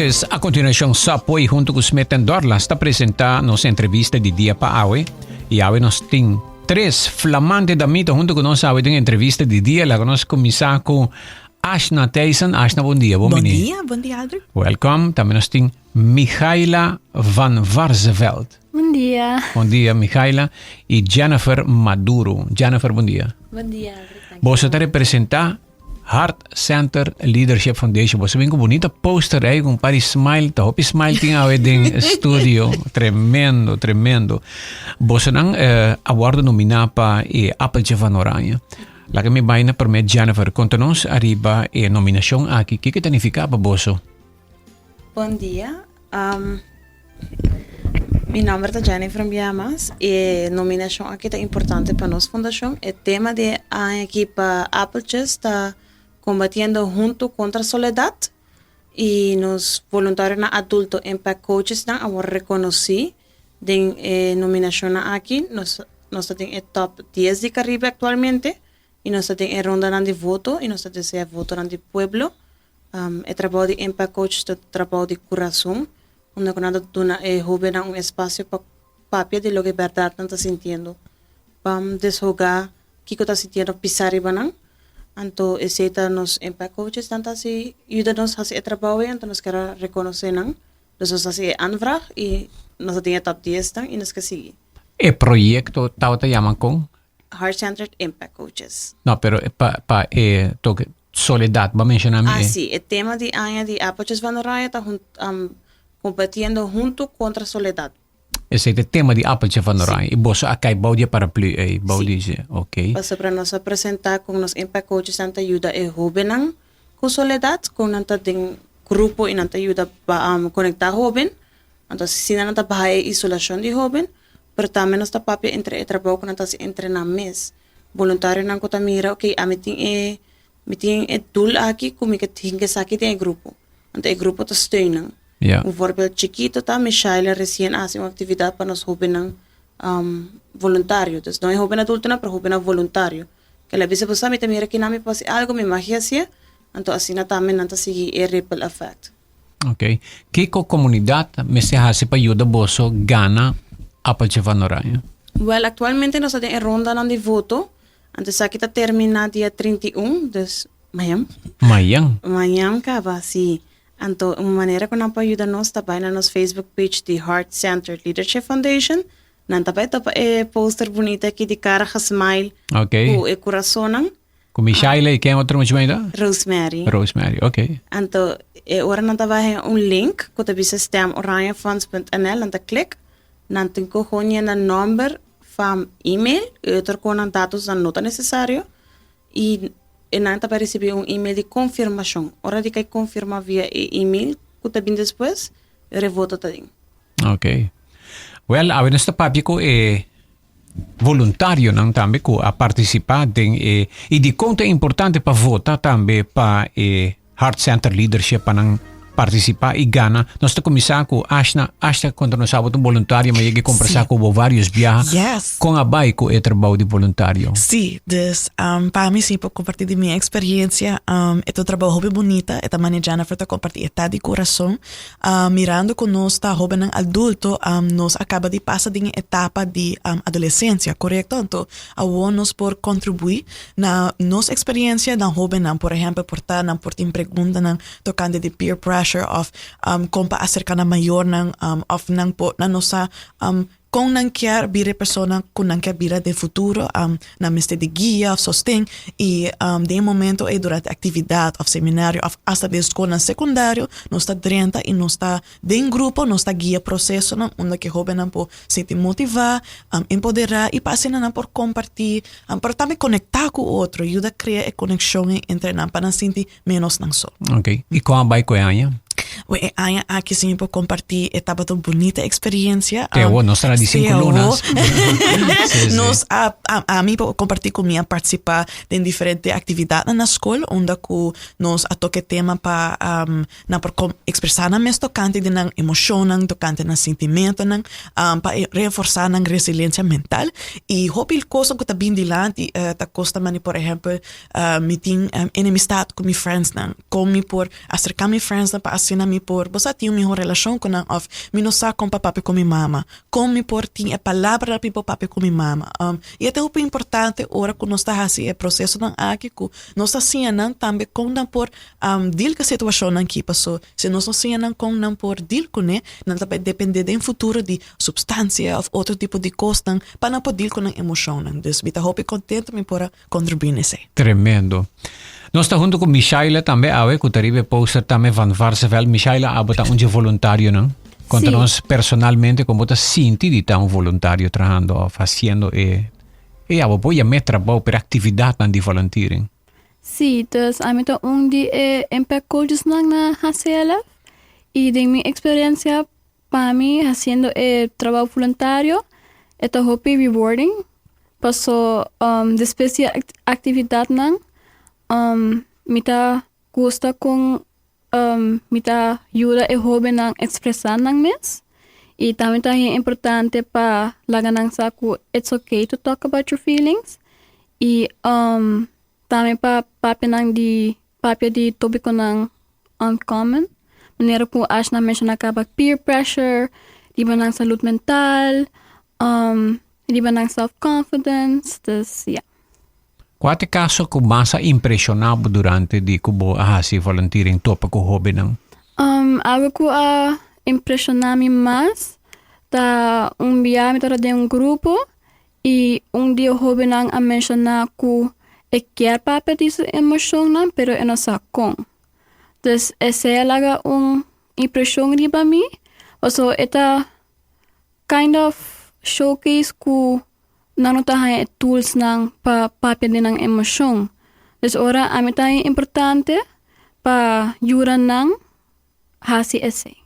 Pues a continuacion Subway hunto cu Smith Dorlas ta presenta nos entrevista di dia pa awe. Y awe nos tin tres flamante damita hunto cu nos awe den entrevista di dia. Laga nos cuminsa cu Ashna Thijssen. Ashna, bon dia. Bon, bon dia, bon dia, Aldrich. Welcome. Tambe nos tin Michaela van Varseveld. Bon dia. Bon dia, Michaela. Y Jennifer Maduro. Jennifer, bon dia. Bon dia, Aldrich. Boso ta representa Heart Center Leadership Foundation. Boso bin ku bonita poster ei, ku un par di smile. Ta hopi smile tin awe den studio. Tremendo, tremendo. Bosonan eh, a wordo nominá pa e Appeltje van Oranje. Laga mi bai na promé Jennifer. Konta nos ariba e nominashon aki. Kiko ta nifiká pa boso? Bon dia. Um, mi nomber ta Jennifer Biamas. E nominashon aki ta importante pa nos fundashon. E tema di e aña aki pa Appeltjes ta Combatiendo Hunto Contra Soledad. I nos voluntarionan adulto Impact Coachesnan a wòrdu rekonosí den e nominashonnan aki. Nos nos ta den e top dies di Caribe aktualmente i nos ta den e rondanan di voto i nos ta desea votonan di pueblo. E trabou di Impact Coach ta trabou di kurason, unda ku nan ta duna e hóbennan un espasio pa papia di loke bèrdat nan ta sintiendo, pa deshogá kiko ta sintiendo pisá riba nan. Anto esei ta nos Impact Coaches, nan ta hasi yuda nos hasi e trabou ei, anto nos kier a rekonosé nan. Dus nos hasi e aanvraag i nos a tin e top diesnan i nos ke sigui. E proyekto tabata yama kon? Heart Centered Impact Coaches. No, pero pa, pa e toke soledad, ba menciona mi. Ah, sí, e tema di aña di Appeltjes van Oranje ta hun, um, combatiendo hunto contra soledad. Esei ta e tema di Appeltje van Oranje. Sí. I boso a kai bou di e paraplu ei, bou Sí. di dje, ok. Pasobra nos a presenta con nos Impact Coaches nan ta yuda e hobennan cu soledad, con nan ta den grupo y nan ta yuda pa um, conecta hoben. Anto asina nan ta baha e isolacion di hoben. Pero tambe nos ta papia entre e trabou ku nan ta hasi entre nan mes. Boluntarionan ku ta mira, ok, ami tin e mi tin e doel aki ku mi ke tin ke esaki den e grupo. Anto e grupo ta steun nan. Ja. Un voorbeeld chikito ta Mishaila resien a hasi un aktividat pa nos hobennan voluntario. Dus no e hoben adultonan pero hobennan voluntario. Kel a bisa bo sa mi ta mira kinan mi por hasi algo mi magia hasié. Anto asina tambe nan ta sigui e ripple effect. Ok. Kiko komunidat mester hasi pa yuda boso gana Appeltje van Oranje? Wel, aktualmente nos ta den e rondanan di voto. Anto esaki ta terminá dia 31, dus mañan. Mañan? Mañan kaba, sí. Anto un manera ku nan por yuda nos ta bai na nos Facebook page di Heart Centered Leadership Foundation. Nan ta bai topa e poster bunita aki di kara gesmile Ok. ku e kurasonnan. Ku Michaela i ken otro mucha mai ta? Rosemary. Rosemary, ok. Anto e ora nan ta bai haña un link ku ta bisa stemoranjefonds.nl, nan ta klik, nan tin ku hoña nan nòmber, fam, email i otro kon nan datosnan no ta nesesario i e nan ta bai risibí un email di konfirmashon. Ora di kai konfirmá via e email ku ta bin despues, e revoto ta den. Ok. Wèl, awe nos ta papia ku e voluntarionan tambe ku a partisipá den e i dikon ta importante pa vota tambe pa e Heart Center Leadership pa nan partisipá i gana. Nos ta kuminsá ku Ashna. Ashna konta nos abo ta un boluntario ma yega kombersá ku bo vários biaha. Yes. Kon a bai ku e trabou di boluntario? Sí, dus um, pa mi sí por kompartí di mi eksperiencia. Um, e ta un trabou hopi bunita. E ta manera Jennifer ta kompartí e ta di kurason. Mirando ku nos ta hóbennan adulto, nos a kaba di pasa den e etapa di adolesensia, korekto? Anto awor nos por kontribuí na nos eksperensia na hóbennan. Por ehèmpel, por ta nan por tin preguntanan tokante di peer pressure òf kon pa aserká nan mayornan òf nan por nan no sa Kon nan kier bira e persona ku nan kier bira den futuro, nan mester di guia òf sosten i den e momento ei durante aktividat òf seminario òf asta den skolnan sekundario nos ta drenta i nos ta den grupo nos ta guia prosesonan unda ku e hóbennan por sinti motivá, empoderá i pa asina nan por kompartí pero tambe konektá ku otro yuda krea e konekshon ei entre nan pa nan sinti ménos nan so. Ok, i kon a bai ku e aña? Wen e aña aki si mi por kompartí e tabata un bunita eksperiencia. Te awor, nos ta na di sinku lunas. Sí, sí. Nos a, a, ami por kompartí ku mi a partisipá den diferente aktividatnan na skol unda ku nos a toka e tema pa nan por kom ekspresá nan mes tokante di nan emoshonnan, tokante nan sintimentonan, pa e reforsá nan resiliensia mental. I hopi kosnan ku ta bin dilanti ta kos ta manera por ehèmpel mi tin enemistad ku mi friendsnan, kon mi por aserká mi friendsnan pa asina. asina mi por, bo sa, tin un mihó relashon ku nan òf mi no sa kon pa papia ku mi mama, kon mi por tin e palabra pa mi por papia ku mi mama. I e ta hopi importante ora ku nos ta hasi e prosesonan aki ku nos ta siña nan tambe kon nan por deal ku e situashonnan aki, paso si nos no siña nan kon nan por deal kuné, nan ta bai dependé den futuro di supstansia òf otro tipo di kosnan pa nan por deal ku nan emoshonnan. Dus mi ta hopi kontento mi por a kontribuí na esei. Tremendo. Nos ta hunto ku Mishaila tambe awe ku ta riba e poster tambe van Varsseveld. Mishaila, abo ta un dje voluntarionan. Konta Sí. nos personalmente kon bo ta sinti di ta un voluntario trahando òf hasiendo e e abo por yam'é trabou pero aktividatnan di volunteering. Sí, dus ami ta un di e impact coachesnan na HCLF i den mi eksperensia Pa mi haciendo e trabao voluntario e ta hopi rewarding paso despues di e actividadnan mi ta gusta con mi ta yuda e hobennan expresa nan mes y tambe ta bien importante pa laga nan sa cu it's okay to talk about your feelings y tambe pa papia nan di Papia di tópikonan uncommon, manera ku Ashna a menshoná kaba peer pressure, riba nan salud mental, riba nan self confidence, dus ya. Kua ta e kaso ku mas a impreshoná bo durante di ku bo a hasi volunteering topa ku hóbennan? Algu ku a impreshoná mi mas ta un bia mi tabata den un grupo I un di e hóbennan a menshoná ku e kier papia di su emoshonnan, pero e no sa kon. Dus esei a laga un impreshon riba mi, pasobra e ta kind of showcase ku nan no ta haña e toolsnan pa papia di nan emoshon. Dus ora ami ta haña importante pa yuda nan hasi esei.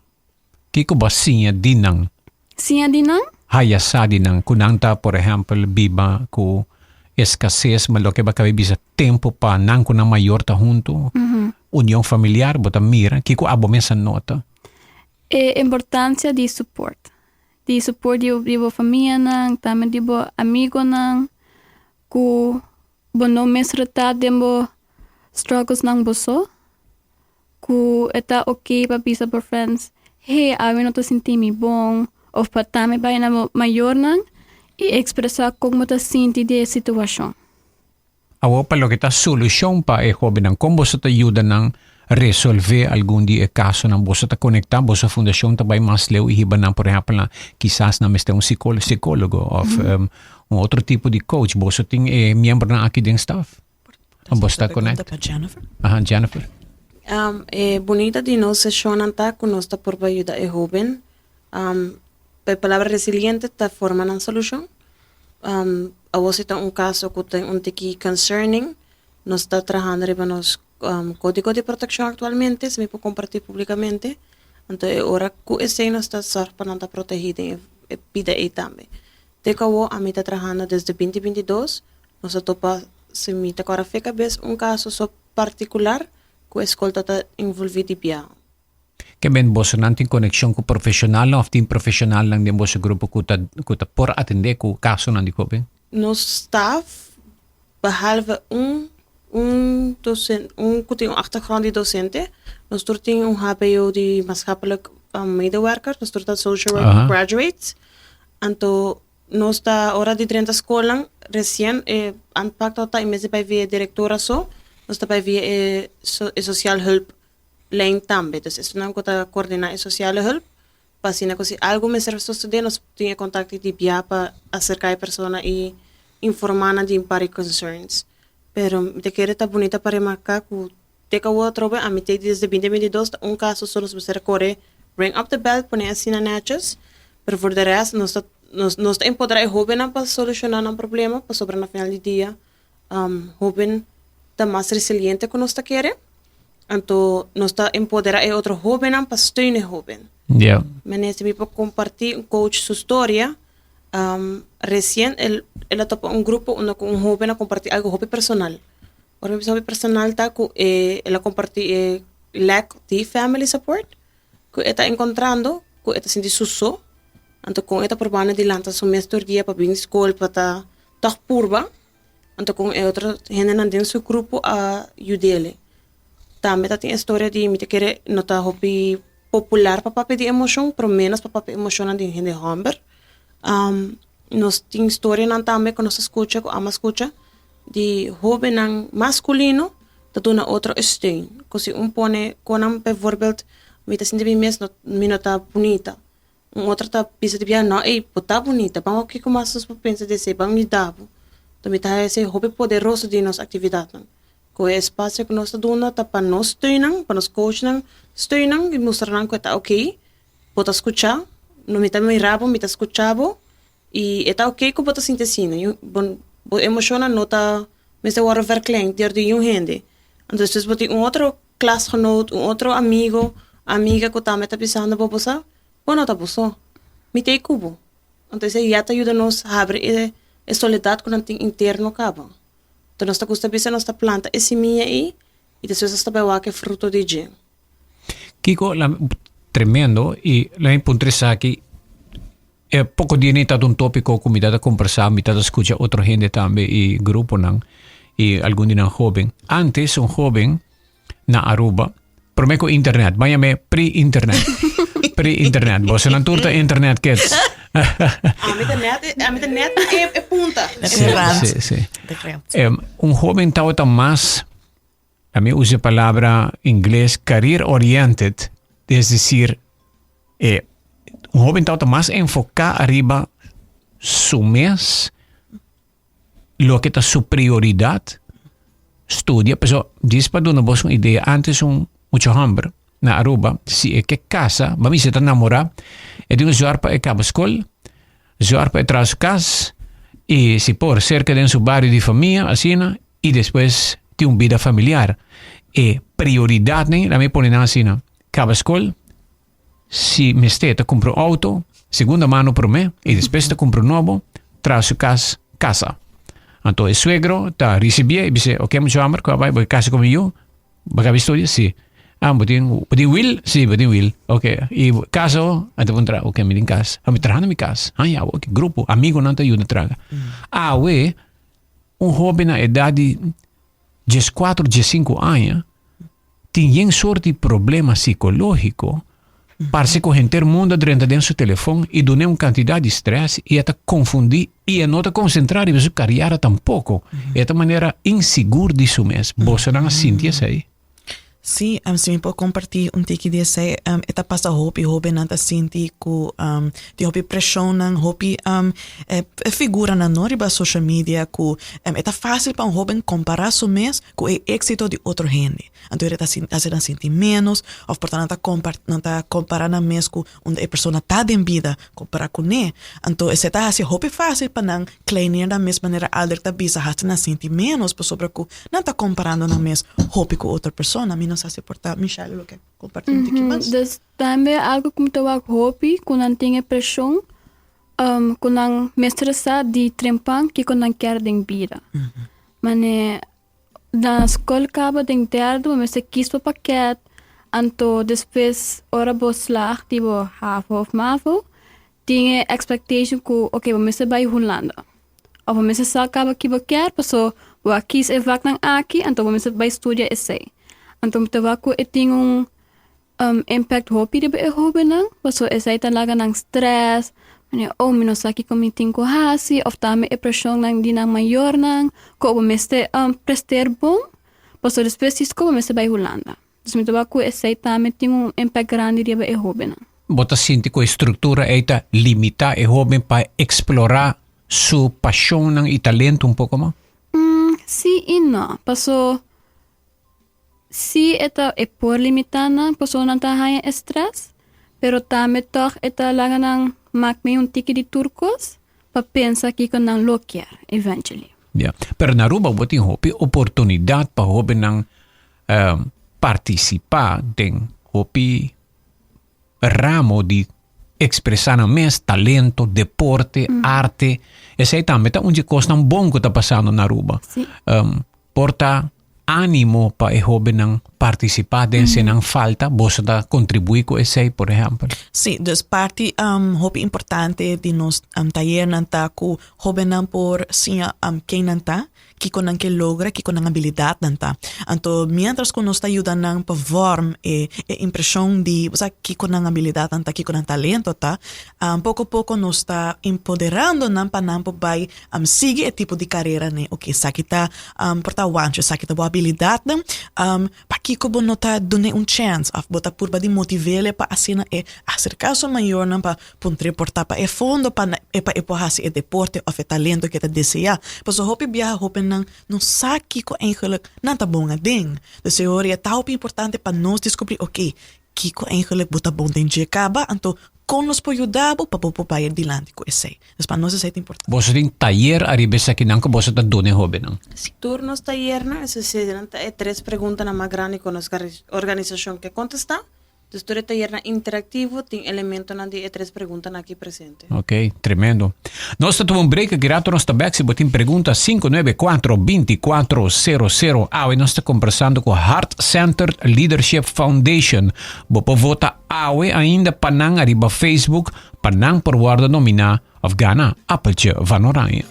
Kiko bo a siña di nan? Siña di nan? Haya sa di nan ku nan ta, por ehèmpel, biba ku eskases, ma loke bo a kaba di bisa tempu pa nan ku nan mayor ta huntu, union familiar, bo ta mira kiko abo mes a nota? E importansia di support. Di support di bo famianan, tambe di bo amigonan, ku bo no mester ta den bo strugglesnan bo so. Ku e ta oké pa bisa bo friends, Hey, awe no ta sinti mi bon, òf pa tambe bai na bo mayornan i ekspresá kon bo ta sinti di e situashon. Awor pa loke ta solushon pa e hóbennan, kon boso ta yuda nan resolvé algun di e kasonan? Boso ta konektá, boso fundashon ta bai mas leu i hiba nan, por ehèmpel, na kisas nan mester un sikólogo òf un otro tipo di coach. Boso tin e miembronan aki den staf? Bo sta Pregunta connect? pa Jennifer. Aha, Jennifer. E bunita di nos sesionnan ta cu nos ta por bay yuda e hoben. E palabra resiliente ta forma nan solucion. Awor si ta un caso cu ta un tiki concerning, nos ta trahando riba nos codigo di proteccion actualmente, si mi por comparti publicamente. Anto e ora cu esey nos ta zorg pa nan ta protegi den e bida ey tambe. Te cu awor ami ta trahando desde 2022. Nos a topa si mi ta kòrda fe kabes un kaso so partikular ku e skol ta ta envolví di bia. Ke men bosonan tin konekshon ku profeshonalnan òf tin profeshonalnan den boso grupo ku ta ku ta por atendé ku kasonan di hóben? Nos staf, behalve un un docent un ku tin un achtergrond di docente, nos tur tin un hbo di maatschappelijk medewerker, nos tur ta social work graduates, anto Nos ta ora di drenta skolnan resien e aanpak ta ta en bes di bai via e direktora so, nos ta bai via e e sociaal hulp lijn tambe. Dus esunnan ku ta koordiná e sociale hulp pa asina ku si algu mester sosodé nos tin e kontakto di bia pa aserká e persona i informá nan di un par di concerns. Pero mi ta kere ta bunita pa remarká ku te ku awor atrobe ami te desde 2022 ta un kaso so nos mester a kore ring up the bell pone asina netjes pero for de rest nos ta nos nos ta empodera e hobennan pa soluciona nan problema pasobra na final di dia hoben ta mas resiliente ku nos ta kere anto nos ta empodera e otro hobennan pa steun e hoben. Mene si mi por comparti un coach su storia recien el el a topa un grupo unda ku un hoben a comparti algo hopi personal. Ora mi bisa hopi personal ta ku e el a kompartí e lack di family support ku e ta enkontrando, ku e ta sinti su so, anto kon e ta probando di lanta su mes tur dia pa bin skol pa ta tòg purba, anto kon e otro hendenan den su grupo a yud'el. Tambe ta tin e storia di mi ta kere no ta hopi popular pa papia di emoshon, pero menos pa papia emoshonnan di hende hòmber. Nos tin storianan tambe ku nos a skucha, ku amo a skucha, di hóbennan maskulino ta duna otro e steun. Ku si un pone kon nan bijvoorbeeld mi ta sinti mi mes no mi no ta bunita. Un otro ta bisa di bia no ey bo ta bunita ban wak kiko mas nos por pensa di esey ban yuda bo. Enton mi ta haya esey hopi poderoso di nos actividadnan. Ku e espacio ku nos ta duna ta pa nos steunnan, pa nos coachnan steunnan y mustra nan ku e ta oké. Bo ta skucha, no mi ta mira bo, mi ta skucha bo y e ta oké ku bo ta sinti asina. Bo bo emoshonnan no ta mester wòrdu verkleind dor di niun hende. Anto despues bo tin un otro klasgenoot, un otro amigo, amiga ku tambe ta bisando bo, bo sa, bo no ta bo so, mi ta ei ku bo. Anto esei ya ta yuda nos habri e e soledat ku nan tin interno kaba. Anto nos ta gusta bisa nos ta planta e simia ei i despues nos ta bai wak e fruto di dje. Kiko la tremendo i la mi puntra esaki e poko dia ni ta un topiko ku mi ta kombersá mi ta skucha otro hende tambe i gruponan i algun di nan hoben. Antes un hoben na Aruba prome ku internet ban yam'é pre-internet pre-internet boso nan tur ta internet kids. Ami ta net ami ta net e e punta. Si si si. Un hoben tabata mas Ami usa e palabra ingles career oriented, es decir, e un hoben tabata mas enfoká ariba su mes, loke ta su prioridat, studia. Pasobra djis pa duna bos un idea, antes un mucha hòmber na Aruba, si e ke kasa, ba mester ta namorá, e tin ku zòrg pa e kaba skol, zòrg pa e traha su kas, i si por serka den su bario di famia, asina, i despues tin un bida familiar. E prioridatnan, laat mi pone nan asina, kaba skol, si mester ta kumpra un outo, segunda mano promé, i despues ta kumpra un nobo, traha su kas, kasa. Anto e suegro ta risibié i bis'é, oke muchacho hamber, kua bai, bo ke kasa ku mi yu? Bo kaba studia? Si. Ah, bo tin, bo tin wiel? Si, bo tin wiel. Oke. I kas awo? A ta puntra, oke, mi tin kas. Ah, mi traha na mi kas. Ah, ya, oke, grupo, amigonan ta yuda traha. Awe, un hoben na edat di dieskuater, diesinku aña tin yen sort di problema sikológiko, parse ku henter mundu a drenta den su telefon i dun'é un kantidat di strès i e ta konfundí i e no ta konsentrá riba su kariera tampoko. E ta manera insigur di su mes. Bosonan a sinti esei? Sí, si mi por kompartí un tiki di esei, e ta pasa hopi hóbennan ta sinti ku tin hopi preshonnan, hopi e figuranan no riba social media ku e ta fásil pa un hóben kompará su mes ku e éksito di otro hende. Anto e ta hasi nan sinti ménos òf por ta nan ta nan ta kompará nan mes ku unda e persona ta den bida kompará kuné. Anto esei ta hasi hopi fásil pa nan kleineer nan mes manera Aldrich ta bisa hasi nan sinti ménos pasobra ku nan ta komparando nan mes hopi ku otro persona. Mi no sa si por ta Michelle lo ke kompartí un tiki mas. Dus tambe algu ku mi ta wak hopi ku nan tin e preshon ku nan mester sa di trempan kiko nan kier den bida. Mane Na skol kaba den derde bo mester kies bo pakket, anto despues ora bo slaag di bo havo of mavo tin e expectation ku oke bo mester bai Hulanda of bo mester sa kaba ki bo kier paso bo a kies e vaknan aki anto bo mester bai studia esei. Anto mi ta wak ku e tin un impact hopi riba e hobennan pasobra esei ta laga nan stress manera oh mi no sa kiko mi tin ku hasi of tambe e preshonnan di nan mayornan ku bo mester presteer bon pasobra despues di skol bo mester bai Hulanda dus mi ta wak ku esei tambe tin un impact grandi riba e hobennan. Bo ta sinti ku e struktura ei ta limitá e hoben pa eksplorá su pashonnan i talento un poko mas? Si i no paso Sí e ta e por limitá nan pasobra nan ta haña e strès, pero tambe tòg e ta laga nan mak mei un tiki di tur kos pa pensa kiko nan lo kier eventually. Ya, pero na Aruba bo tin hopi oportunidat pa hobennan partisipá den hopi ramo di ekspresá nan mes, talento, deporte, arte. Esei tambe ta un di e kosnan bon ku ta pasando na Aruba. Por ta ánimo pa e hóbennan partisipá den si nan falta, boso ta kontribuí ku esei, por ehèmpel? Sí, dus parti hopi importante di nos tayernan ta ku hóbennan por siña ken nan ta. kiko nan ke logra, kiko nan abilidatnan ta. Anto mientras ku nos ta yuda nan pa vorm e e impreshon di bo sa kiko nan abilidatnan ta, kiko nan talento ta, poko poko nos ta empoderando nan pa nan por bai sigui e tipo di karera ne. Oke, esaki ta por ta wancho, esaki ta bo abilidatnan, pakiko bo no ta dun'e un chèns òf bo ta purba di motiv'el pa asina e aserká su mayornan pa Puntr'é por tapa e fondo pa e pa e por hasi e deporte òf e talento ku e ta deseá. Pasobra hopi biaha hóbennan no sa kiko eigenlik nan ta bon aden. Dus e ora e ta hopi importante pa nos diskubrí, oke, kiko eigenlik bo ta bon den dje kaba, anto kon nos por yuda bo pa bo por bai dilanti ku esei. Dus pa nos esei ta importante. Boso tin tayer ariba esakinan ku boso ta duna e hóbennan? Si, tur nos tayernan, esei ta e tres preguntanan mas grandi ku nos organisashon ke kontestá. Dus tur e tayernan interactivo tin elementonan di e tres preguntanan aki presente. Ok, tremendo. Nos ta tuma un break aki rato nos ta bek. Si bo tin pregunta 594 2400. Awe nos ta conversando cu Heart Centered Leadership Foundation. Bo por vota awe ainda pa nan ariba Facebook pa nan por wordo nomina of gana Appeltje van Oranje.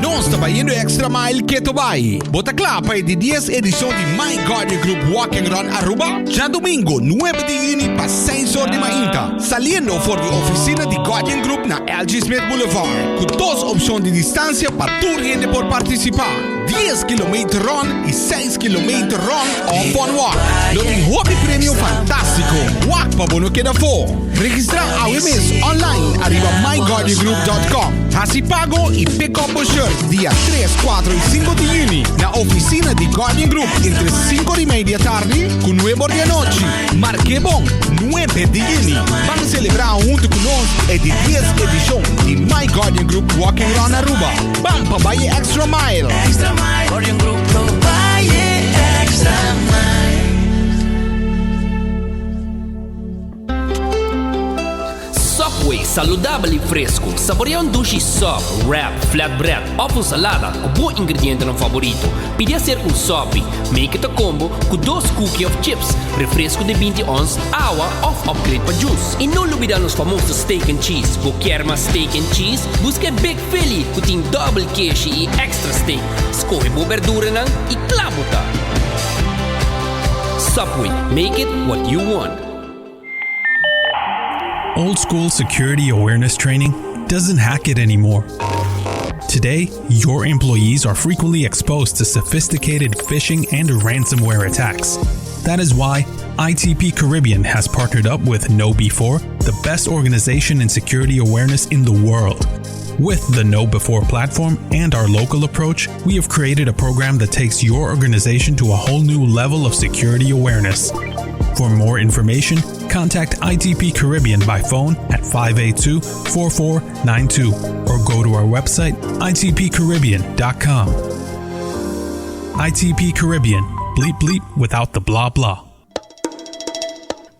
Nos ta bayendo extra mile keto bai. Bo ta kla pa e di 10 edicion di My Guardian Group Walk and Run Aruba? Djadomingo 9 di juni pa 6 or di mainta, saliendo for di oficina di Guardian Group na LG Smith Boulevard, cu dos opcion di distancia pa tur hende por participa. 10 kilometer run y 6 kilometer run of fun walk. Lo tin hopi premio fantástico. Wak pa bo no keda fo. Registra awe mes online ariba myguardiangroup.com. Hasi pago y pick up bo shirt dia 3, 4 y 5 di juni na oficina di Guardian Group entre 5 di media tardi cu 9 or di anochi. Marke bon, 9 di juni. Ban celebra hunto cu nos e di 10 edicion di My Guardian Group Walk and Run Aruba. Ban pa bai e extra mile. Extra mile. Guardian Group lo bai e extra mile. Subway, saludabel y fresco. Saborea un dushi sub, wrap, flatbread of un salada cu bo ingredientenan favorito. Pidi acerca un sopi. Make it a combo cu dos cookie of chips, refresco di binti ons, awa of upgrade pa juice. Y no lubida nos famoso steak and cheese. Bo kier mas steak and cheese? Busca e Big Philly cu tin double keshi y extra steak. Scoge bo berduranan y cla bo ta! Subway, make it what you want. Old school security awareness training doesn't hack it anymore. Today, your employees are frequently exposed to sophisticated phishing and ransomware attacks. That is why ITP Caribbean has partnered up with KnowBe4, the best organization in security awareness in the world. With the KnowBe4 platform and our local approach, we have created a program that takes your organization to a whole new level of security awareness. For more information, contact ITP Caribbean by phone at 582 4492 or go to our website itpcaribbean.com. ITP Caribbean, bleep bleep without the blah blah.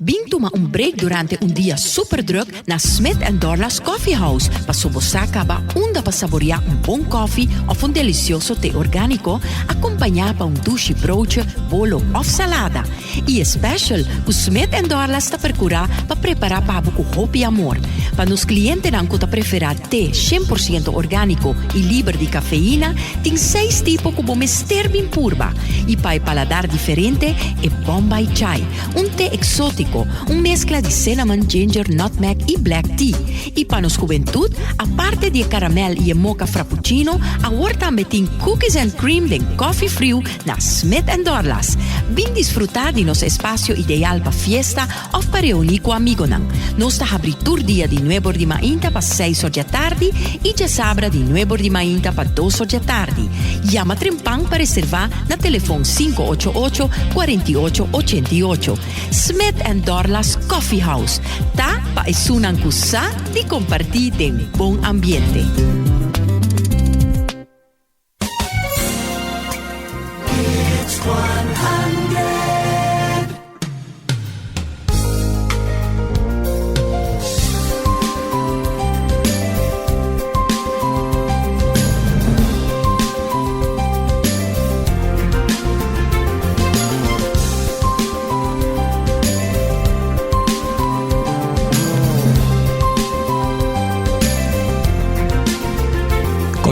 Bin tuma un break durante un dia super druk na Smith and Dorlas Coffee House paso bo sa caba unda pa saborea un bon koffie of un delicioso te organico acompaña pa un dushi broodje, bolo of salada. Y e special cu Smith and Dorlas ta percura pa prepara pa bo cu hopi amor. Pa nos clientenan cu ta prefera te 100% organico y liber di cafeína, tin seis tipo cu bo mester bin purba. Y pa e paladar diferente, e Bombay Chai, un te exotico, un mezcla di cinnamon, ginger, nutmeg y black tea. Y pa nos hubentud, aparte di e caramel y e mocha frappuccino, awor tambe tin cookies and cream den coffee friu na Smith and Dorlas. Bin disfruta di nos espacio ideal pa fiesta of pa reuni cu amigonan. Nos ta habri tur dia di nuebor di mainta pa seis or djatardi y djasabra di nuebor di mainta pa dos or djatardi. Yama trempan pa reserva na telefon 588 48 88. Smith and Dorlas Coffee House ta pa esunnan cu sa di comparti den bon ambiente.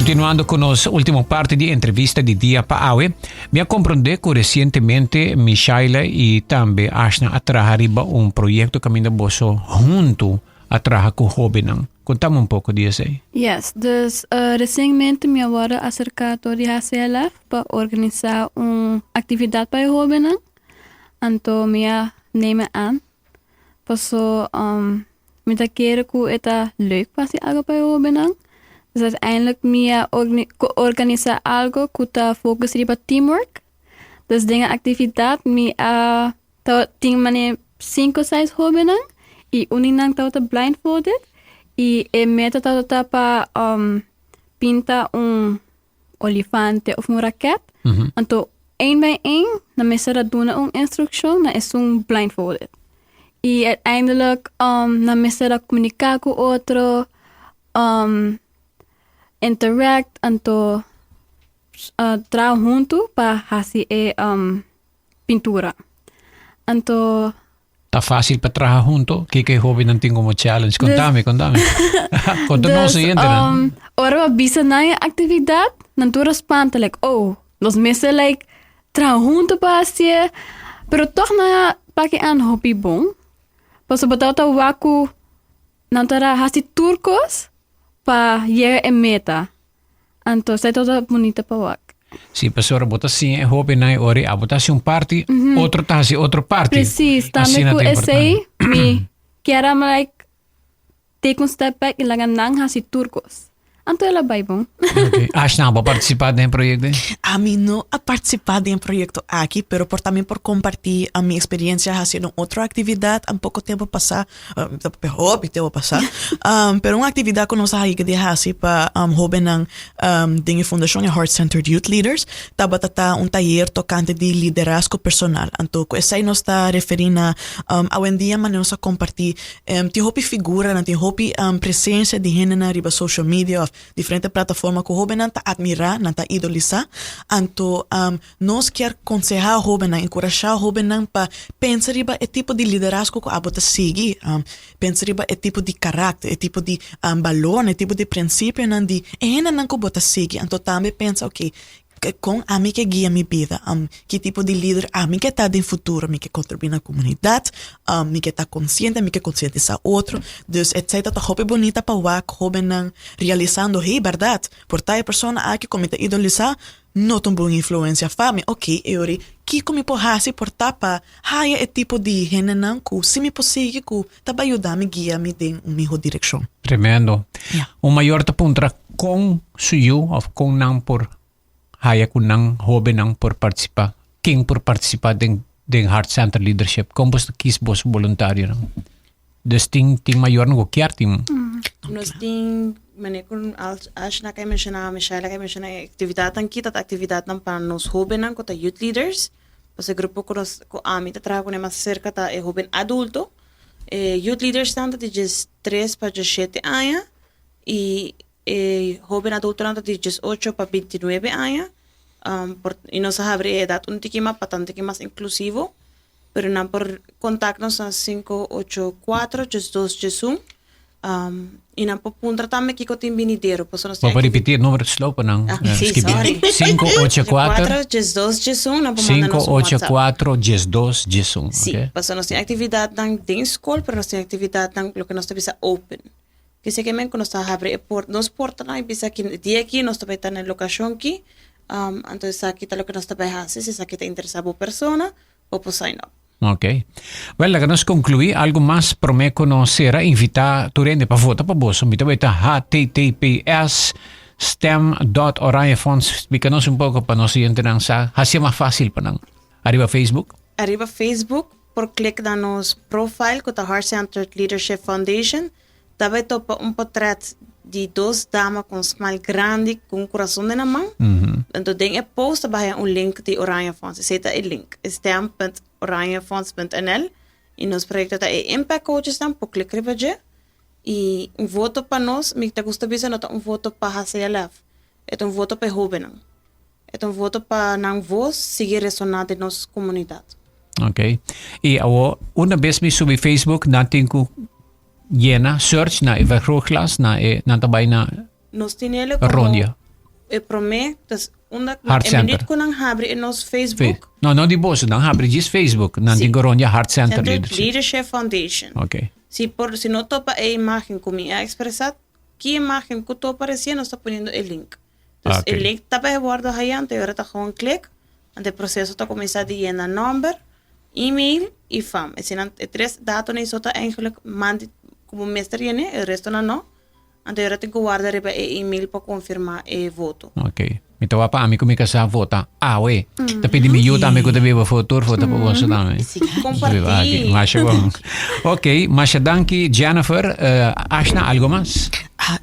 Continuando cu nos ultimo parti di entrevista di dia pa awe, mi a comprende cu recientemente Michaela y tambe Ashna a traha riba un proyecto caminda boso hunto a traha cu hobennan. Contame un poco di esey. Yes, dus recientemente mi a wordo acerca door di HCLF pa organisa un actividad pa e hobennan. Anto mi a neem aan. Paso mi ta kere ku e ta leuk pa hasi algo pa e hobennan. Dus uiteindelijk mi a organisa algo ku ta focus riba teamwork. Dus den e actividad mi a tin mane sinku seis hobennan i un di nan tabata blindfolded i e meta tabata pa pinta un olifante of un raket. Anto één bij één nan mester a duna un instrukshon na esun blindfolded. I uiteindelijk nan mester a komuniká ku otro, interact, anto traha huntu pa hasi e pintura. Anto Ta fácil pa traha hunto? Kiko e hóbennan tin komo challenge? Kontami, kontami. Konta nos oyentenan. Um, ora bo bisa nan e aktividat, nan tur a spanta, like, oh, nos mester like traha hunto pa hasié. Pero tòg nan a paki an hopi bon. Pasobra bo tabata wak ku nan ta hasi tur kos pa yega e meta. Anto esei tabata bunita pa wak. Sí, pasobra bo ta siña e hóbennan e ora ei abo ta hasi un parti, otro ta hasi otro parti. Precies, tambe Asina ku ta esei importante. mi kier a like take un step back i laga nan hasi tur kos. Anto el a bai bon. Ok. Ashna, bo a partisipá den e proyekto ei? Ami no a partisipá den e proyekto aki, pero por tambe por kompartí mi eksperensia hasiendo un otro aktividat un poko tempu pasá. Hopi tempu pasá. Pero un aktividat ku nos a haña di hasi pa hóbennan den e fundashon e Heart Centered Youth Leaders tabata ta un tayer tokante di liderazgo personal. Anto ku esei nos ta referí na awendia manera nos a kompartí tin hopi figuranan, tin hopi presensia di hendenan riba social media òf diferente plataforma ku hóbennan ta atmirá, nan ta idolisá. Anto Nos kier konsehá hóbennan, enkurashá hóbennan pa pensa riba e tipo di liderazgo ku abo ta sigui. Pensa riba e tipo di karakter, e tipo di balornan, e tipo di prinsipionan di e hendenan ku bo ta sigui. Anto tambe pensa, oke, kon ami ke guia mi bida? Ki tipo di lider ami ke ta den futuro? Mi ke kontribuí na komunidat? Mi ke ta konsiente? Mi ke konsientisá otro? Dus esei ta hopi bunita pa wak hóbennan realisando, hey, bèrdat, por ta e persona aki ku mi ta idolisá No ta un bon influencia fa mi. Ok, e ora kiko mi por hasi por ta pa haya e tipo di hendenan ku si mi por sigui ku ta bai yuda mi guia mi den un miho direkshon. Tremendo. Ya. Un mayor ta puntra kon su yu of kon nan por haya ku nan hobennan por participa. Ken por participa den den Heart Center Leadership? Kon bos ta kis bos boluntarionan? Dus tin tin mayornan ku kier tin. Nos tin manera ku Ashna a menshoná, Michelle a menshoná e aktividatnan ki ta aktividatnan pa nos hóbennan ku ta youth leaders. Pasobra e grupo ku nos ku ami ta traha kuné mas serka ta e hóben adulto. E youth leadersnan ta di diestres pa diesshete aña i e hóben adultonan ta di diesocho pa bintinuebe aña. Por i nos a habri e edat un tiki mas pa ta un tiki mas inklusivo. Pero nan por contact nos na 584 12 11 um, y nan por puntra tambe kiko tin binidero. Pasobra nos Bo por repeti e numero slow pa nan Ah, sí, skibi. sorry. 584 12 11 nan por manda nos un WhatsApp. 584 12 11. Sí, Okay. pasobra nos tin actividadnan den school, pero nos tin actividadnan loke nos ta bisa open. Kese ke men ku nos ta habri e port, nos portanan y bisa ki dia aki nos ta bai ta na e locacion ki, um, anto esaki ta loke nos ta bai hasi, si esaki ta interesa bo persona, bo por sign up. Ok. Wel, laga nos conclui algo mas prome cu nos cera. Invita tur hende pa vota pa boso. Mi ta bay ta https stem.oranjefonds. Explica nos un poco pa nos oyentenan sa. Hacia mas facil pa nan. Ariba Facebook. Ariba Facebook por click na nos profile cu ta Heart Centered Leadership Foundation. Ta bay topa un potret di dos dama cu un smile grandi cu un curason den nan man. Enton den e post ta bay haya un link di Oranje Fonds. Esey ta e link, stem punt oranjefonds punt nl. Y nos proyecto ta e Impact Coaches nan por click riba dje. Y un voto pa nos, mi ta gusta bisa no ta un voto pa HCLF, e ta un voto pa e hobennan. E ta un voto pa nan voz sigui resona den nos comunidad. Ok. Y awo, una bes mi subi Facebook, nan tin cu yena search na e vergrootglas, na e, nan ta bay na Nos tin ele como rondia. E promé, dus unda Heart e Center. minuut ku nan habri e nos Facebook, No, no di boso, nan habri djis Facebook. Nan Sí. tin ku rondia Heart Center Center Leadership. Leadership Foundation. Ok. Si por si no topa e imagen ku mi a ekspresá, ki imagen ku topa resien nos ta poniendo e link. Dus Ok. e link ta bai wòrdu hañá, anto e ora ta gewoon klik, anto e proseso ta kuminsá di yena nòmber, email i fam. Eseinan e tres datonan so ta eigenlijk mandi ku bo mester yene, e restonan no. Anto ora tin ku warda riba e email pa konfirmá e voto. Ok. Mi ta wak pa ami ku mi kasá vota awe. Ta pidi mi yu tambe ku ta biba for tur vota pa boso tambe. Kompartí. Masha bon. Ok, masha danki Jennifer. Uh, Ashna, algo mas? Ah,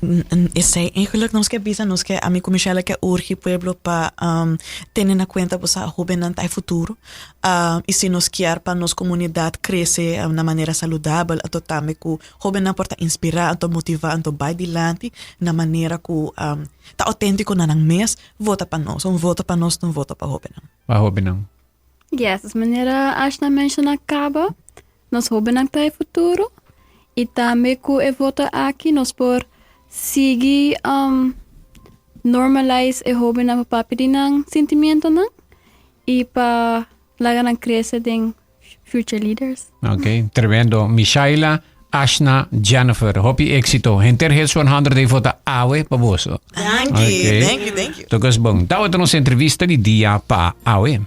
esei eigenlijk nos ke bisa, nos ke ami ku Michelle ke urgi pueblo pa um, tene na kuenta bosa hobennan ta e futuro. Um, i si nos kier pa nos komunidat krese um, na manera saludabel, anto tambe ku Hóbennan por ta inspirá anto motivá anto bai dilanti na manera ku ta outéntiko na nan mes, vota pa nos. Un voto pa nos ta un voto pa hóbennan. Pa hóbennan. Yes, es manera Ashna menshoná kaba, nos hóbennan ta e futuro i tambe ku e voto aki nos por sigui normalize e hóbennan pa papia di nan sentimientonan i pa laga nan krese den Future leaders. Ok, tremendo. Mishaila, Ashna, Jennifer, hopi éxito. Henter Hits 100 e vota awe pa boso. Thank you, Ok. thank you, thank you. Tokas bon. Tawata nos entrevista di dia pa awe.